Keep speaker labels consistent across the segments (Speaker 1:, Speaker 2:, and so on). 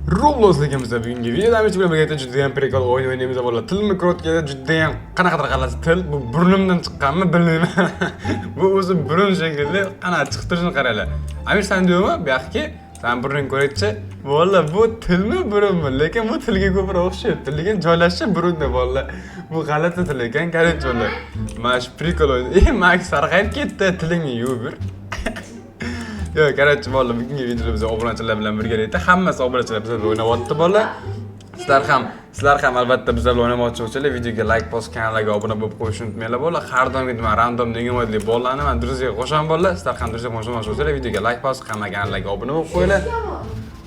Speaker 1: Robloxligimizda bugungi videoda bilan birgalikda juda ham прикол o'yin o'ynaymiz, bolalar. Tilni ko'rayotganda juda ham qanaqadir g'alati til. Bu burnimdan chiqqanmi, bilmayman. Bu o'zi burun shekilli, qanaqa chiqib turishini qaranglar. Amir, san deymi, bu yoqqa san burningni ko'raychi. Bolalar, bu tilmi, burunmi? Lekin bu tilga ko'proq o'xshayapti. Lekin joylashishi burunda, bolalar. Bu g'alati til ekan, короче, bolalar. Mana shu прикол o'yin. Ey, Max sarg'ayib ketdi, tilingni yuvib yur. Yo'q, короче, bolalar, bugungi videoda biz obunachilar bilan birgalikda, hammasi obunachilar bizlar bilan o'ynayapti, bolalar. Sizlar ham albatta bizlar bilan o'ynamoqchi bo'lsanglar, videoga like bosib, kanalga obuna bo'lib qo'yishni unutmanglar, bolalar. Har doimgidek man random degan bolalarni man друзья ga qo'shaman, bolalar. Sizlar ham друзья ga qo'shmoqchi bo'lsanglar, videoga like bosib, hamma kanallarga obuna bo'lib qo'yinglar.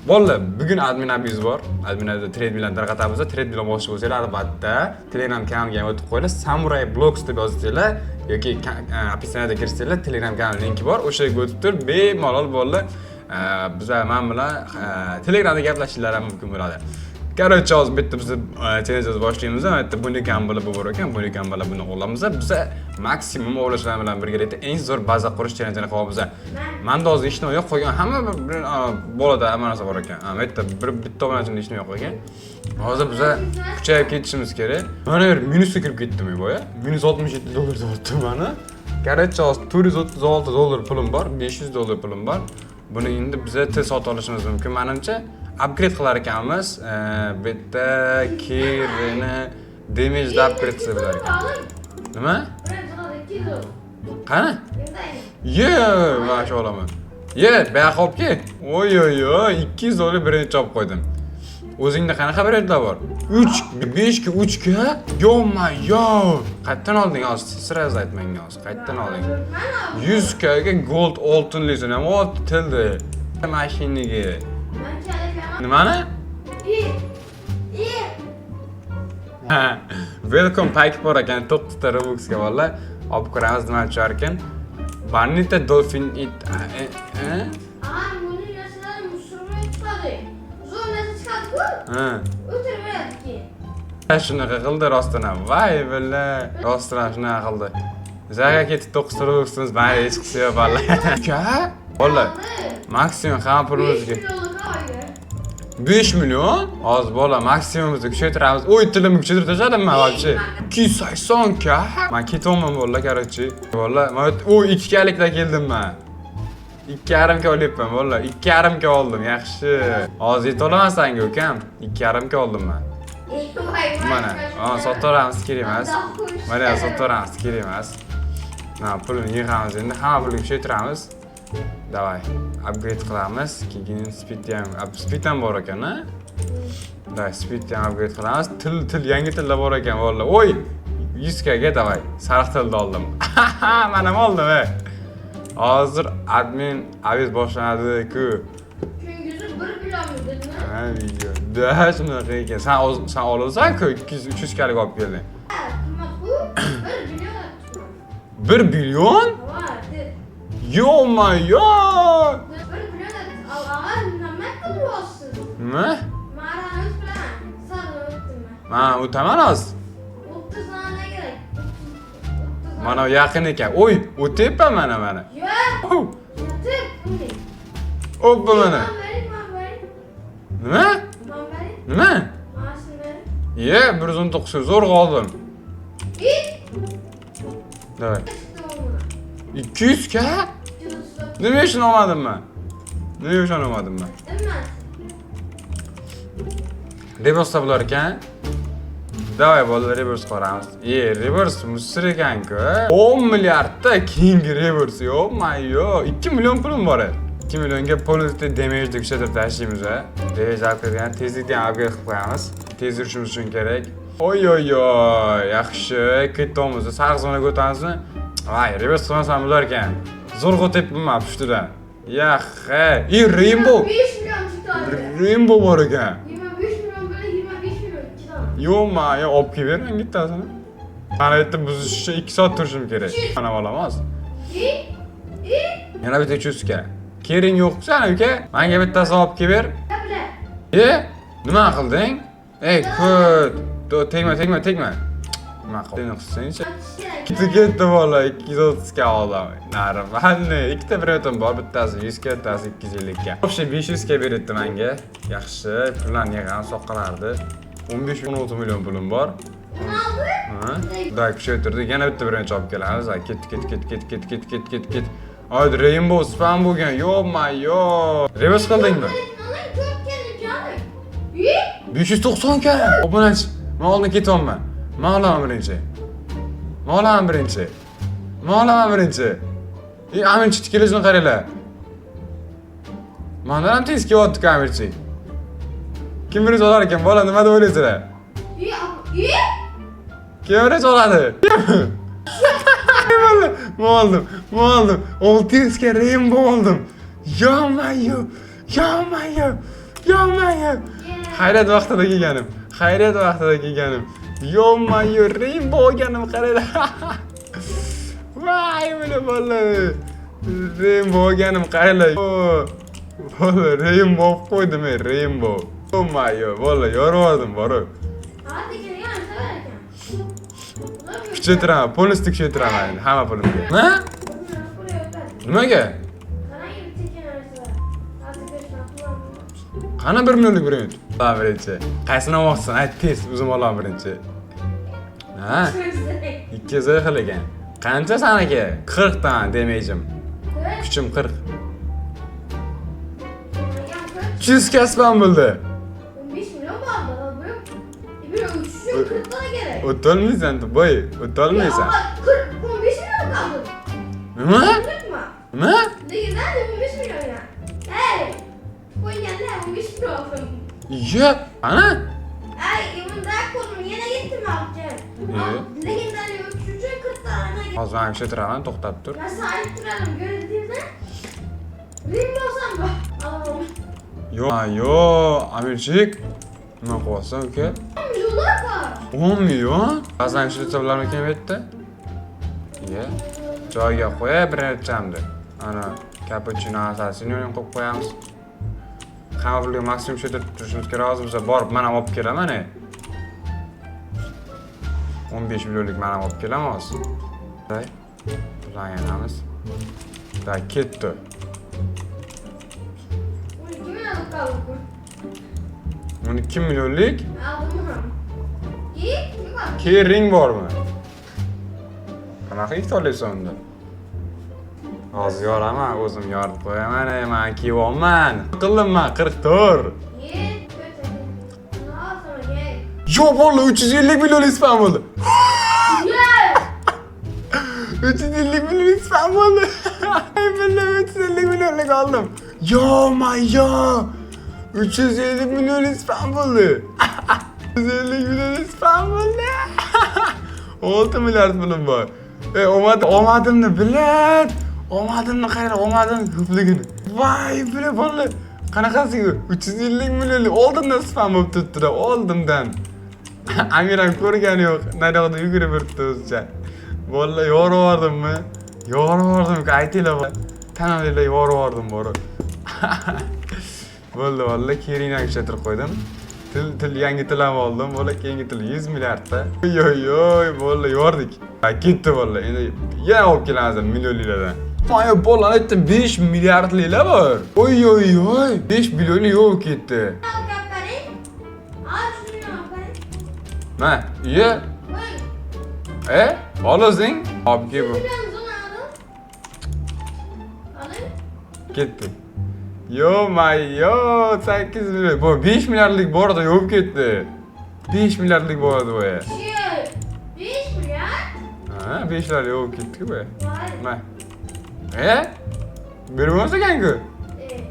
Speaker 1: Bolalar, bugun admin abuse bor. Admin trade bilan tarqatamiz. Trade bilan boshqa bo'lsanglar, albatta Telegram kanaliga ham o'tib qo'yinglar. Samurai Blocks deb yozsanglar yoki описание da kirsanglar, Telegram kanal linki bor. O'sha yerga o'tib turib, bemalol, bolalar, bizlar man bilan Telegramda gaplashishlar ham mumkin bo'ladi. Короче, hozir bitta biz challenge boshlaymiz. Mana bitta buni kam bo'lib bu bor ekan, buni kam bo'lib buni olamiz. Biza maksimum obunachilar bilan birgalikda eng zo'r baza qurish challengeini qilyapmiz. Manda hozir hech nima yo'q, qolgan hamma bir bolada hamma narsa bor ekan. Ha, bu yerda bir bitta obunachimda hech nima yo'q ekan. Hozir biza kuchayib ketishimiz kerak. Mana yer minusga kirib ketdim boya. Minus 67 dollar deyapti mani. Короче, hozir 436 dollar pulim bor, 500 dollar pulim bor. Buni endi biza til sotib olishimiz mumkin menimcha. Upgrade qilar ekanmiz. Bu yerda kerini damage upgrade qilsa bo'lar ekan. Nima? Qani? Ye, mana shu olaman. Ye, bu yoqqa olib kel. Oy oy oy, 200 dollar birinchi olib qo'ydim. O'zingda qanaqa brendlar bor? 3 5 ga 3 ga? Ё-моё! Qayerdan olding hozir? Сразу ayt menga hozir. Qayerdan olding? 100 ga gold oltinlisini ham oldi tildi. Mashinigi. Nimani?
Speaker 2: İyi.
Speaker 1: Ha, welcome pack bor ekan 9 ta Robuxga, bolalar. Olib ko'ramiz, nima tushar ekan. Barnita Dolphin it. E, e?
Speaker 2: Aa, bunu mesela musurmaya chiqadi. Zo'r narsa chiqadi-ku.
Speaker 1: Ha.
Speaker 2: O'tirib beradi keyin.
Speaker 1: Shunaqa qildi rostdan ham. Voy billa. Rostdan ham shunaqa qildi. Zaga ketib 9 ta Robuximiz mayli, hech qisi yo'q, bolalar. Uka? Bolalar, maksimum hamma pulimizga
Speaker 2: 5 millionlik oyga.
Speaker 1: 5 million? Hozir, bola, maksimumimizni kuchaytiramiz. Oy, tilimni kuchaytirib tashladim man вообще. 280 ka. Man ketyapman, bolalar, короче. Bolalar, man o 2 kalikda keldim man. 2,5 ka olyapman, bolalar. 2,5 ka oldim, yaxshi. Hozir yeta olaman sanga, ukam. 2,5 ka oldim man. Mana, ha, sotaveramiz, kerak emas. Mana, sotaveramiz, kerak emas. Mana, pulni yig'amiz endi, hamma pulni kuchaytiramiz. Давай, upgrade qilamiz. Keyin speed ham, speed ham bor ekan, a? Давай, speed ham upgrade qilamiz. Til, yangi tillar bor ekan, bolalar. Oy, 100 ga, давай. Sariq tilni oldim. Man ham oldim, ey. Hozir admin aviz boshlanadi-ku.
Speaker 2: Kunguzi 1 million dedimi?
Speaker 1: Ha, video. Да, shunaqa ekan. Sen sen olasan-ku, 200 300 kalik olib kelding.
Speaker 2: Ha, qimmat-ku. 1 million atdi.
Speaker 1: 1 billion?
Speaker 2: Va, deb.
Speaker 1: Ё-моё!
Speaker 2: 1 million atdi. Al, nima qilyapsiz?
Speaker 1: Nima?
Speaker 2: Marani o'tib Sarni o'tdim man.
Speaker 1: Man o'taman hozir.
Speaker 2: 30 mana kerak. 30.
Speaker 1: Mana yaqin ekan. Oy, o'tyapman mana mana.
Speaker 2: Yo'q.
Speaker 1: Oh,
Speaker 2: Yotib. Bunday.
Speaker 1: Oppa, mana.
Speaker 2: Man bering, man bering.
Speaker 1: Nima?
Speaker 2: Man bering.
Speaker 1: Nima?
Speaker 2: Mana shuni bering.
Speaker 1: Ye, 119 zo'rg'a oldim.
Speaker 2: И
Speaker 1: Давай.
Speaker 2: chiqdi buni.
Speaker 1: 200 ka?
Speaker 2: 239.
Speaker 1: Nima uchun olmadim man? Nima uchun olmadim man?
Speaker 2: Nima?
Speaker 1: Reverse bo'lar ekan. Давай, bolalar, reverse ko'ramiz. E, reverse мусор ekan-ku. 10 milliardda keyingi reverse yo'q, man yo'q. 2 million pulim bor edi. 2 millionga полностью damage kuchaytirib tashlaymiz, a. Damage upgrade, tezlikni ham upgrade qilib qo'yamiz. Tez yurishimiz uchun kerak. Oy oy oy, yaxshi, ketyapmiz. Sariq zonaga o'tamizmi? Voy, reverse qilmasam bo'lar ekan. Zo'rg'a o'tyapman pushtidan. Yaxshi. E, Rainbow.
Speaker 2: 5 million chiqdi.
Speaker 1: Rainbow bor ekan.
Speaker 2: 25 million bilan 25 million ikki dona.
Speaker 1: Yo'q, man yo olib kelib ber menga bittasini. Mana yerda buzish uchun 2 soat turishim kerak. Mana olamiz.
Speaker 2: И и
Speaker 1: Yana bitta 300 ga. Kering yo'q sani, uka. Menga bittasini olib kelib ber.
Speaker 2: Bilan.
Speaker 1: E, nima qilding? Ey, kut. Tegma, tegma, tegma. Nima qilib qilsangchi? Ketdi bola, 230 ga oldim. Нормально. Ikkita biletim bor, bittasi 100 ga, bittasi 250 ga. Вообще 500 ga beribdi menga. Yaxshi, pullarni yig'gan soqqalardi. 15-16 million pulim bor. Ha? Да, kuchaytirdik. Yana bitta birinchi olib kelamiz. Ha, ketdi, ketdi, ketdi, ketdi, ketdi, ketdi, ketdi, ketdi, ketdi. Ay, Rainbow spam bo'lgan. Ё-моё. Reverse qildingmi? 590 ga. Obunachi, men oldin ketyapman. Men olaman birinchi. Men olaman birinchi. Men olaman birinchi. Ey, Amirchi kelishini qaranglar. Mandan ham tez kelyapti Amirchi. Kim birinchi olar ekan? Bola, nima deb o'ylaysizlar? Kim birinchi oladi? Men oldim, men oldim. 600 ga Rainbow oldim. Ё-моё, ё-моё, ё-моё. Xayriyat vaqtida kelganim. Xayriyat vaqtida kelganim. Ё-моё, Rainbow olganim qaranglar. Voy, mana bola. Rainbow olganim qaranglar. Bola, Rainbow olib qo'ydim, ey, Rainbow. Ё-моё, bola, yorib borib. Kuchaytiraman, полностью kuchaytiraman endi hamma pulimga. Nima? Nimaga? Qani 1 millionlik birinchi? Ha, birinchi. Qaysini olmoqchisan? Ayt tez, o'zim olaman birinchi. Ha? 200 xil ekan. Qancha saniki? 40 dan demeyjim. Kuchim 40. 200 kasbam bo'ldi.
Speaker 2: 15 milyon var bana. Bir uçuşu 40 tane gerek.
Speaker 1: O'tolmaysan, boy, o'tolmaysan.
Speaker 2: Ama 40, 15 milyon kaldı.
Speaker 1: Nima?
Speaker 2: Unutma.
Speaker 1: Nima?
Speaker 2: Nerede 15 milyon ya? Hey! Koyganlar 15 milyon.
Speaker 1: Yo, ana?
Speaker 2: Ay, bunda ko'rim yana gittim alacağım.
Speaker 1: Ee?
Speaker 2: Legendary uçuşu 40 tane.
Speaker 1: Hozir men kuchaytiraman, to'xtab tur.
Speaker 2: Ben sahip duralım gördüğümde. Ring olsam bak. Alamam.
Speaker 1: Yo, yo, Amirchik. Nima qilyapsan, uka?
Speaker 2: Milyonlar var.
Speaker 1: 10 million? Ba'zan ishlatsa bo'larmikan bu yerda? Iya. Joyiga qo'yay birinchimni. Ana kapuchino asasini ham qo'yib qo'yamiz. Hamma pulga maksimum ishlatib turishimiz kerak hozir biz borib men ham olib kelaman. 15 millionlik men ham olib kelaman hozir. Day. Pullanamiz. Da ketdi.
Speaker 2: 12 milyon kaldı.
Speaker 1: 12 millionlik
Speaker 2: Aldım ham. İyi, yok.
Speaker 1: Keyin ring bormi? Qanaqa ikkita olyapsan unda? Hozir yoraman, o'zim yorib qo'yaman, ey, man kiyib. Qildim man 44.
Speaker 2: İyi, kötü. Ne alsam gel.
Speaker 1: Yo'q, bo'ldi, 350 millionlik spam bo'ldi.
Speaker 2: Gel.
Speaker 1: 350 millionlik spam bo'ldi. Ay, billahi 350 millionlik oldim. Ё-моё! 350 millionlik spam bo'ldi. 350 millionlik spam bo'ldi. 6 milliard pulim bor. Ey, omad, omadimni bilad. Omadimni qarang, omadim ko'pligini. Voy, bila bo'ldi. Qanaqasiga 350 millionlik oldindan spam bo'lib turibdi-da, oldindan. Amir ham ko'rgani yo'q. Naryoqda yugurib yuribdi o'zicha. Bolalar, yorib yubordimmi? Yorib yubordim, aytinglar. Tanalinglar, yorib yubordim borib. Bo'ldi, bolalar, keringdan kuchaytirib qo'ydim. Til til yangi til ham oldim. Bola, keyingi til 100 milliardda. Oy oy oy, bolalar, yordik. Ha, ketdi bolalar. Endi yana olib kelamiz millionliklardan. Voy, bolalar, aytdim 5 milliardliklar bor. Oy oy oy, 5 millionli yo'q ketdi.
Speaker 2: Al kaparin. Al şunu yaparım.
Speaker 1: Ma, iye.
Speaker 2: Koy.
Speaker 1: E, ol o'zing. Olib kel bu.
Speaker 2: Milyon zona alın. Alın.
Speaker 1: Ketdi. Ё-моё, 8 million. Bu 5 milliardlik bor edi, yo'q ketdi. 5 milliardlik bor edi bu.
Speaker 2: Şey, 5 milyar.
Speaker 1: Ha, 5 milliard yo'q ketdi-ku bu.
Speaker 2: Vay.
Speaker 1: Ma. E? Berib bo'lmasa ekan-ku.
Speaker 2: Evet.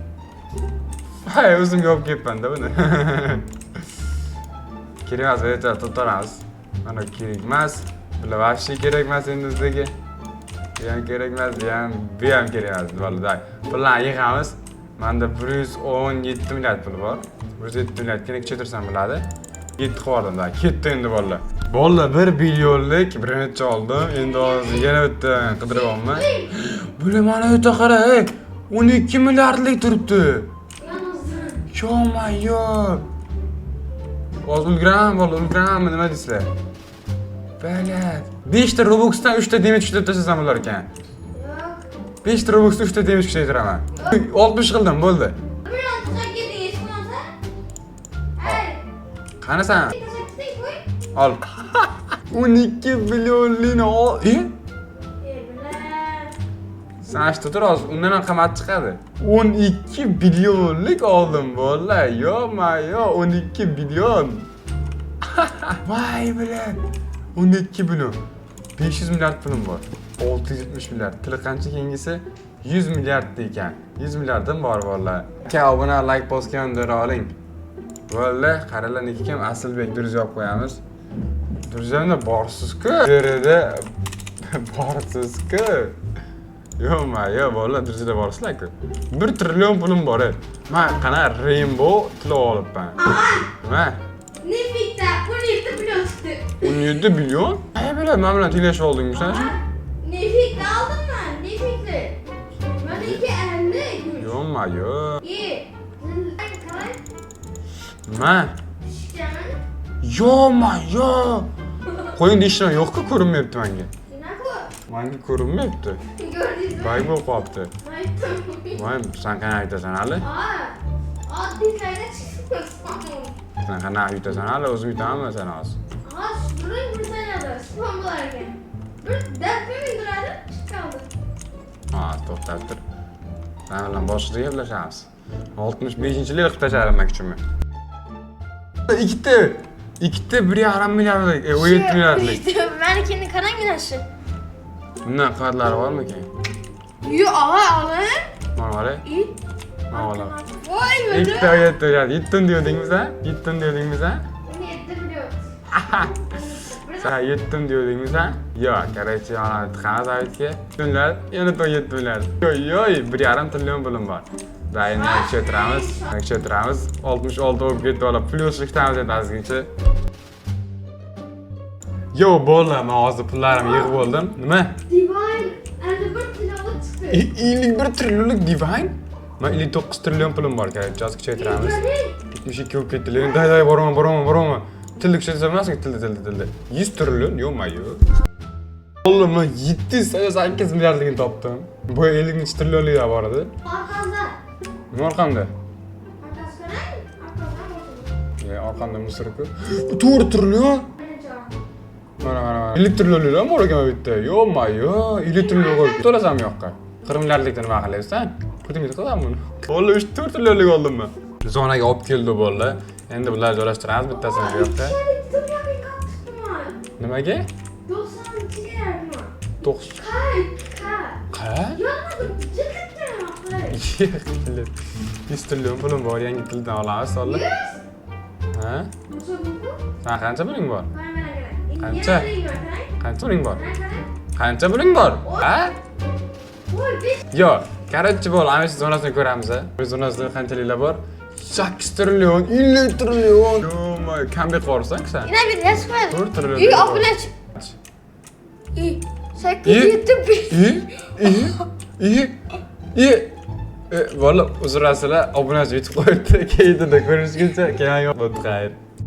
Speaker 1: Hay, o'zimga olib kelibman-da buni. Kerak emas, erta to'xtaramiz. Mana kerak emas. Bular вообще kerak emas endi bizga. Bu ham kerak emas, bu ham, bu ham kerak emas. Bo'ldi, day. Pullarni yig'amiz. Menda 117 milliard pul bor. 107 milliardga kuchaytirsam bo'ladi. Yetti qilib yubordim, da. Ketdi endi bolalar. Bolalar, 1 billionlik birinchi oldim. Endi hozir yana bitta qidiryapman. Bular mana bu yerda qara, ey. 12 milliardlik turibdi.
Speaker 2: Yalnız.
Speaker 1: Ё-моё! Hozir ulguraman, bola, ulguramanmi, nima deysizlar? Блядь. 5 ta Robux'dan 3 ta damage kuchlab tashlasam bo'lar ekan.
Speaker 2: Yo'q.
Speaker 1: 5 ta Robux'dan 3 ta damage kuchaytiraman. 60 qildim, bo'ldi.
Speaker 2: Bir an tashlab ketding, hech bo'lmasa. Hey,
Speaker 1: Qani san?
Speaker 2: tashlab ketding, qo'y.
Speaker 1: Ol. 12 millionlikni ol. E?
Speaker 2: E, блядь.
Speaker 1: San shu tur hozir, undan ham qimmat chiqadi. 12 billionlik oldim, bolalar. Yo-ma-yo, 12 billion. Voy, блядь. 12 billion. 500 milliard pulim bor. 670 milliard. Tili qancha keyingisi? 100 milliard ekan. 100 milliardim bor, bolalar. Aka, obuna, like bosgandir oling. Bolalar, qaranglar, niki kim? Asilbek duruz yopib qo'yamiz. Duruzamda borsiz-ku. Bu yerda borsiz-ku. Yo'qma, yo'q, bolalar, Druzida borsizlar-ku. 1 trillion pulim bor. E. Men qana Rainbow tili olibman. Nima?
Speaker 2: Nefitda 17 million chiqdi.
Speaker 1: 17 billion? Ay, блядь, men bilan tenglashib oldingmi sen?
Speaker 2: Nefitni oldim man, nefitni. Maniki 50 gumush.
Speaker 1: Yo'qma, yo'q.
Speaker 2: E, qarang,
Speaker 1: Nima?
Speaker 2: pishgan.
Speaker 1: Yo'qma, yo'q. Qo'ying deyishdan yo'q-ku, ko'rinmayapti menga.
Speaker 2: Nima?
Speaker 1: Menga ko'rinmayapti.
Speaker 2: Ko'rdingizmi?
Speaker 1: Bay bo'lib qolibdi.
Speaker 2: Aytdim.
Speaker 1: Voy, sen qanaqa aytasan hali?
Speaker 2: Aa, oddiylarga chiqdi.
Speaker 1: Sen qanaqa yutasan hali? O'zim yutamanmi seni hozir?
Speaker 2: Aa, burun bir saniyada spam bo'lar ekan. Bir dafga mindiradi, chiqib qoldi.
Speaker 1: Ha, to'xtab tur. Sen bilan boshqacha gaplashamiz. 65-yil qilib tashladim men kuchimni. Ikkita, ikkita 1,5 milliardlik, 17 milliardlik.
Speaker 2: Manikini qarang shu.
Speaker 1: Bundan qimmatlari bormikan?
Speaker 2: Yo'q, og'a, olim.
Speaker 1: Mana qarang.
Speaker 2: I.
Speaker 1: Mana olaman.
Speaker 2: Voy,
Speaker 1: Ikkita 17 milliard. Yetdim diyordingmiz a? Yetdim diyordingmiz a?
Speaker 2: 17 million.
Speaker 1: Sen yetdim diyordingmiz a? Yo'q, короче, mana tiqamiz aytga. Milliard, yana 17 milliard. Yo'q, yo'q, 1,5 trillion pulim bor. Da, endi kuchaytiramiz, kuchaytiramiz. 66 bo'lib ketdi, bola. Plyus ikkitamiz endi ozgincha. Yo, bo'ldi, men hozir pullarimni yig'ib oldim. Nima?
Speaker 2: Divine 51 trillion chiqdi.
Speaker 1: 51 trillionlik Divine? Men 59 trillion pulim bor, короче, hozir kuchaytiramiz. 72 bo'lib ketdi. Lekin day, day, boraman, boraman, boraman. Tilni kuchaytirsam emasmi? Tilni, tilni, tilni. 100 trillion, yo'q, yo'q. Oğlum, men 788 milliardligini topdim. Bu 50 nechi trillionlik bor edi.
Speaker 2: Orqangda.
Speaker 1: Nima orqamda?
Speaker 2: Orqasi qarang, orqasidan o'tirdi.
Speaker 1: E, orqamda мусор-ku. 4 trillion.
Speaker 2: Birinchi orqa.
Speaker 1: Mana, mana, mana. 50 trillionlik ham bor ekan bu yerda. Yo'qma, yo'q. 50 trillion qo'yib to'lasam bu yoqqa. 40 milliardlikda nima qilyapsan? Ko'tingga tiqaman buni. Bo'ldi, 3 4 trillionlik oldim men. Zonaga olib keldi bolalar. Endi bularni joylashtiramiz bittasini bu yoqqa. Nimaga?
Speaker 2: 92 kerakmi?
Speaker 1: 9.
Speaker 2: Qay, qa.
Speaker 1: Qa?
Speaker 2: Yonmadim, jillatgan.
Speaker 1: 100 trillion pulim bor, yangi tildan olamiz, sonla.
Speaker 2: 100.
Speaker 1: Ha?
Speaker 2: Musa bu?
Speaker 1: San qancha puling bor?
Speaker 2: Mana mana qarang.
Speaker 1: Qancha?
Speaker 2: Yana puling bor, qarang.
Speaker 1: Qancha puling bor?
Speaker 2: Mana qarang.
Speaker 1: Qancha puling bor? Ha?
Speaker 2: Voy, 5.
Speaker 1: Yo'q, короче, bo'l, ana shu zonasini ko'ramiz, a. Bu zonasida qanchaliklar bor? 8 trillion, 50 trillion. Yo, kambek qilyapsan sen.
Speaker 2: Yana bir yasib qo'yadi.
Speaker 1: 4 trillion.
Speaker 2: Uy, obunachi. I. 8
Speaker 1: I.
Speaker 2: 7 5.
Speaker 1: I, I, I, I. E, bola, uzr, obunachi yutib qo'yibdi. Keyinda ko'rishguncha, keyin yo'q. Xayr.